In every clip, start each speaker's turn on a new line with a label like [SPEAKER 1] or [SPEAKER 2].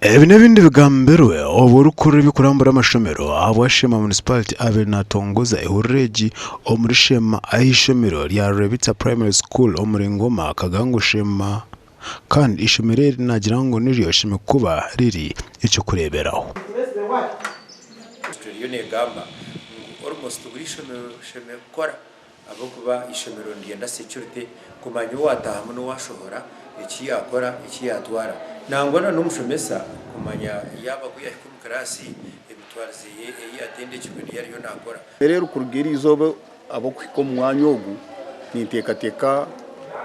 [SPEAKER 1] Ebi n'ebindi bigambirwe obu orikukurira eby'okurambura amashomero ahabwa Sheema Municipality abaire natongoza ehururu egi omuri Sheema ah'eishomero rya Rwebitsa Primary School omuri Ngoma Kagango Sheema kandi eishomero eri naagira ngu niryo rishemereire kuba riri eky'okureeberaho.
[SPEAKER 2] Eriyo negamba ngu almost buri ishomero rishemereire kukora Ahabw'okuba eishomero niryenda security kumanya owataahamu n'owashohora, eki yaakora, eki yaatwara. Nangwa na n'omushomesa kumanya yaaba ku yaahika omu kiraasi emitwarize ye ei yaatendekirwe niyo ariyo naakora.
[SPEAKER 3] Reero kuruga eri izooba ab'okuhika omu mwanya ogu ninteekateeka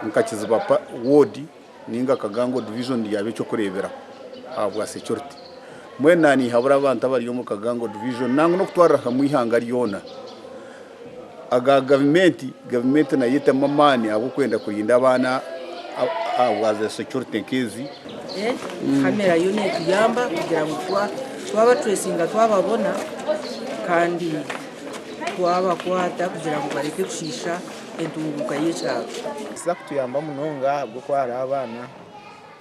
[SPEAKER 3] nka Kiziba ward ninga Kagango division ryaba eky'okureeberaho ahabwa security. Mbwenu naninhabura abantu abari omu Kagango division nangwa n'okutwarira hamwe eihanga ryona. Aga gavumenti, gavumenti nayo etemu amaani ahabw'okwenda kurinda abaana ahabwa za security nk'ezi.
[SPEAKER 4] Kamera yo netuyamba kugira ngu twabatracinga twababona kandi twabakwata kugira ngu bareke kushiisha entunguka y'ekyaro.
[SPEAKER 5] Nikiza kutuyamba munonga ahabw'okuba hariho abaana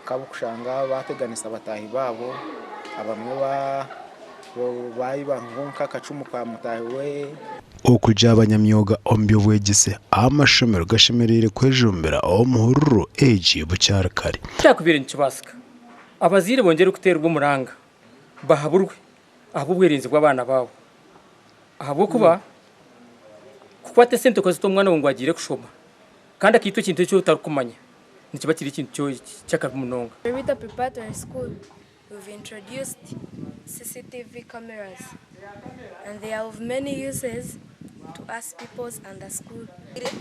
[SPEAKER 5] nk'abokushanga bateganisa bataahi baabo abamwe baiba nk'akacumu ka mutaahi we.
[SPEAKER 1] Okugira abanyamyoga omu by'obwegyese amashomero gashemereire kwejumbira omu hururu egi bukyari kare.
[SPEAKER 6] Kyakubaire nikibaasika, abazaire bongyere kuteerwa omuranga bahaburwe ahabw'obwerinzi bw'abaana baabo ahabw'okuba kukwata esente okazita omwana waawe ngu agiire kushoma kandi akaitwa ekintu eki otarikumanya nikiba kiri ekintu ky'akabi munonga.
[SPEAKER 7] Rwebita Preparatory School we've introduced CCTV cameras and they are of many uses to us pupils and the school.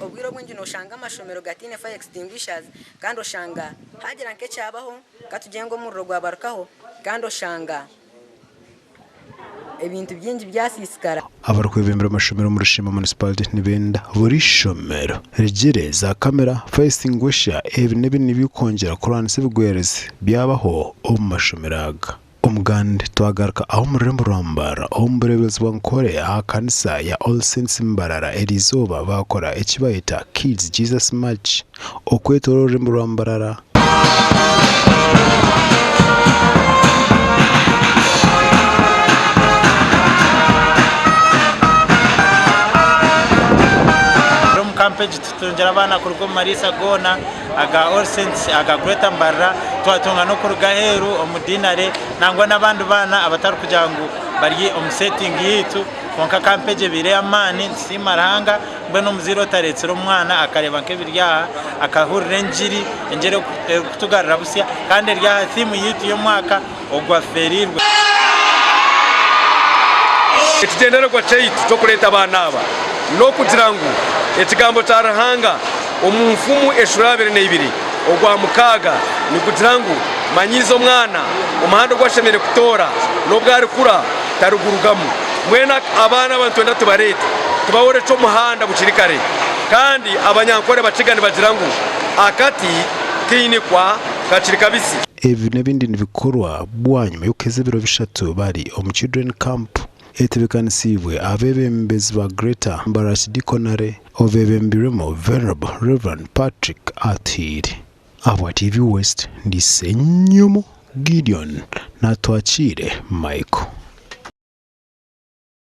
[SPEAKER 8] Obwire obwingi noshanga amashomero gataine fire extinguishers kandi oshanga hagira nk'ekyabaho katugire ngu omuriro gwabarukaho kandi oshanga ebintu bingi byasiisikara.
[SPEAKER 1] Abarikwebembera amashomero omuri Sheema Municipality nibenda buri ishomero rigire za kamera, fire extinguisher ebi n'ebi nibikwongyera kurwanisa ebigwererezi byabaho omu mashomero aga. Omugande twagaruka aha omu rurembo rwa Mbarara omu bureeberezi bwa Nkore aha kanisa ya All Saints Mbarara eriizooba baakora eki bayeta Kids Jesus March okwetoorora orurembo rwa Mbarara.
[SPEAKER 9] Omu kampu egi tutungire abaana kuruga omu mariisa goona aga All Saints aga Greater Mbarara, twatunga n'okuruga aheeru omu Dinare nangwa n'abandi baana abatarikugira ngu bari omu setingi yaitu kwonka kampu egi ebaire ey'amaani nitusiima Ruhanga. Mbwenu omuzaire otareetsire omwana akareeba nk'ebiri aha, akahurira engiri, engiri erikutugarura busya kandi eri aha thiimu yaitu y'omwaka ogu afeereirwe.
[SPEAKER 10] Ekigyendererwa kyaitu ky'okureeta abaana aba n'okugira ngu Ekigambo kya Ruhanga omu Nfumu eshuura 22 ogwa mukaaga nigugira ngu, Manyiiza omwana omuhanda ogu ashemereire kutoora, n'obu arikura tarigurugamu. Mbwenu abaana aba nitwenda tubareete tubayorekye omuhanda bukiri kare. Kandi Abanyankore Bakiga nibagira ngu akati kainikwa kakiri kabisi.
[SPEAKER 1] Ebi n'ebindi nibikorwa bwanyima y'okuheza ebiro bishatu bari omu Children Camp etebekanisiibwe abeebembezi ba Greater Mbarara Archdeaconry obebembirwemu Venerable Rev Patrick Atuhaire. Ahabwa TV West, ndi Ssenyomo Gideon Natwakiire Michael.